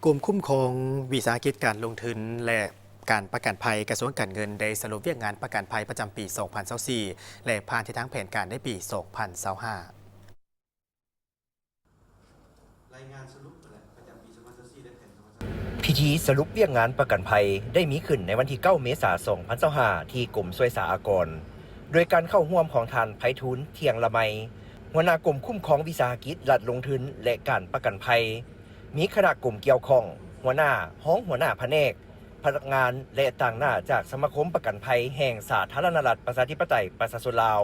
ກົມຄຸ້ມຄອງວິສາຫະກິດການລົງທຶນ ແລະ ການປະກັນໄພ ກະຊວງການເງິນ ໄດ້ສະຫຼຸບວຽກງານປະກັນໄພປະຈຳປີສອງພັນຊາວສີ່ ແລະ ຜ່ານທິດທາງແຜນການໃນປີສອງພັນຊາວຫ້າ. ລາຍງານສະຫຼຸບແຫຼະ ປະຈຳປີສອງພັນຊາວສີ່ ແລະ ແຜນສອງພັນຊາວຫ້າ. ພິທີສະຫຼຸບວຽກງານປະກັນໄພໄດ້ມີຂຶ້ນໃນວັນທີເກົ້າ ເມສາ ສອງພັນຊາວຫ້າ ທີ່ກົມສ່ວຍສາອາກອນ ໂດຍການເຂົ້າຮ່ວມຂອງທ່ານ ໄພທູນ ທ່ຽງລະໄມ ຫົວໜ້າກົມຄຸ້ມຄອງວິສາຫະກິດລັດລົງທຶນ ແລະ ການປະກັນໄພ, ມີຄະນະກົມກ່ຽວຂ້ອງ, ຫົວໜ້າ, ຮອງຫົວໜ້າພະແນກ, ພະນັກງານ ແລະ ຕາງໜ້າຈາກສະມາຄົມປະກັນໄພແຫ່ງສາທາລະນະລັດ ປະຊາທິປະໄຕ ປະຊາຊົນລາວ,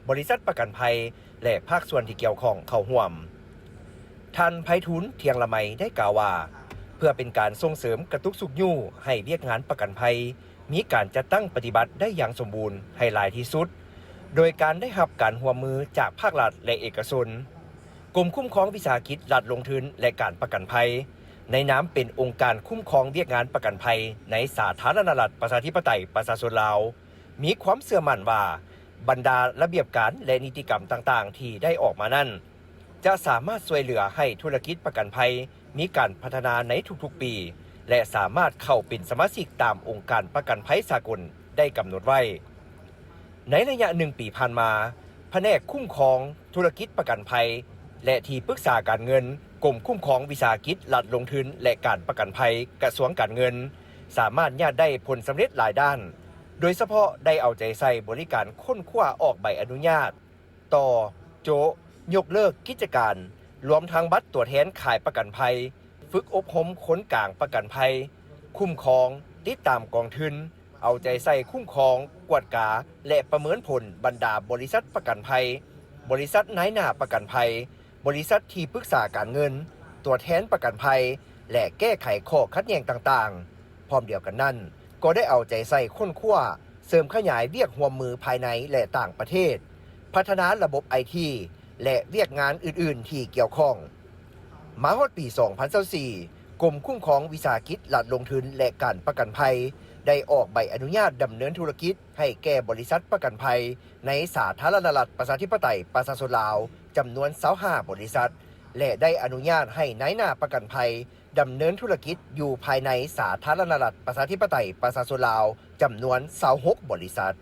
ບໍລິສັດປະກັນໄພ ແລະ ພາກສ່ວນທີ່ກ່ຽວຂ້ອງເຂົ້າຮ່ວມ. ທ່ານ ໄພທູນ ທ່ຽງລະໄມ ໄດ້ກ່າວວ່າ ເພື່ອເປັນການສົ່ງເສີມກະຕຸກຊຸກຍູ້ໃຫ້ວຽກງານປະກັນໄພມີການຈັດຕັ້ງປະຕິບັດໄດ້ຢ່າງສົມບູນໃຫ້ຫຼາຍທີ່ສຸດ ໂດຍການໄດ້ຮັບການຮ່ວມມືຈາກພາກລັດ ແລະ ເອກະຊົນ, ກົມຄຸ້ມຄອງວິສາຫະກິດລັດລົງທຶນ ແລະ ການປະກັນໄພ ໃນນາມເປັນອົງການຄຸ້ມຄອງວຽກງານປະກັນໄພໃນສາທາລະນະລັດ ປະຊາທິປະໄຕ ປະຊາຊົນລາວ ມີຄວາມເຊື່ອໝັ້ນວ່າ ບັນດາລະບຽບການ ແລະ ນິຕິກຳຕ່າງໆທີ່ໄດ້ອອກມານັ້ນ ຈະສາມາດຊ່ວຍເຫຼືອໃຫ້ທຸລະກິດປະກັນໄພມີການພັດທະນາໃນທຸກໆປີ ແລະ ສາມາດເຂົ້າເປັນສະມາຊິກຕາມອົງການປະກັນໄພສາກົນໄດ້ກຳນົດໄວ້. ໃນໄລຍະໜຶ່ງປີຜ່ານມາ, ພະແນກຄຸ້ມຄອງທຸລະກິດປະກັນໄພ ແລະ ທີ່ປຶກສາການເງິນ ກົມຄຸ້ມຄອງວິສາຫະກິດລັດລົງທຶນ ແລະ ການປະກັນໄພ ກະຊວງການເງິນ ສາມາດຍາດໄດ້ຜົນສຳເລັດຫຼາຍດ້ານ, ໂດຍສະເພາະໄດ້ເອົາໃຈໃສ່ບໍລິການຄົ້ນຄວ້າອອກໃບອະນຸຍາດ, ຕໍ່, ໂຈະ, ຍົກເລີກກິດຈະການ, ລວມທັງບັດຕົວແທນຂາຍປະກັນໄພ, ຝຶກອົບຮົມຄົນກາງປະກັນໄພ, ຄຸ້ມຄອງ, ຕິດຕາມກອງທຶນ, ເອົາໃຈໃສ່ຄຸ້ມຄອງ, ກວດກາ ແລະ ປະເມີນຜົນບັນດາບໍລິສັດປະກັນໄພ, ບໍລິສັດນາຍໜ້າປະກັນໄພ, ບໍລິສັດທີ່ປຶກສາການເງິນ, ຕົວແທນປະກັນໄພ ແລະ ແກ້ໄຂຂໍ້ຂັດແຍ່ງຕ່າງໆ. ພ້ອມດຽວກັນນັ້ນ, ກໍໄດ້ເອົາໃຈໃສ່ຄົ້ນຄວ້າ, ເສີມຂະຫຍາຍວຽກຮ່ວມມືພາຍໃນ ແລະ ຕ່າງປະເທດ, ພັດທະນາລະບົບໄອທີ ແລະ ວຽກງານອື່ນໆທີ່ກ່ຽວຂ້ອງ. ມາຮອດປີສອງພັນຊາວສີ່, ກົມຄຸ້ມຄອງວິສາຫະກິດລັດລົງທຶນ ແລະ ການປະກັນໄພ ໄດ້ອອກໃບອະນຸຍາດດຳເນີນທຸລະກິດໃຫ້ແກ່ບໍລິສັດປະກັນໄພໃນສາທາລະນະລັດ ປະຊາທິປະໄຕ ປະຊາຊົນລາວ ຈຳນວນຊາວຫ້າບໍລິສັດ ແລະ ໄດ້ອະນຸຍາດໃຫ້ນາຍໜ້າປະກັນໄພ ດຳເນີນທຸລະກິດຢູ່ພາຍໃນສາທາລະນະລັດ ປະຊາທິປະໄຕ ປະຊາຊົນລາວ ຈຳນວນຊາວຫົກບໍລິສັດ.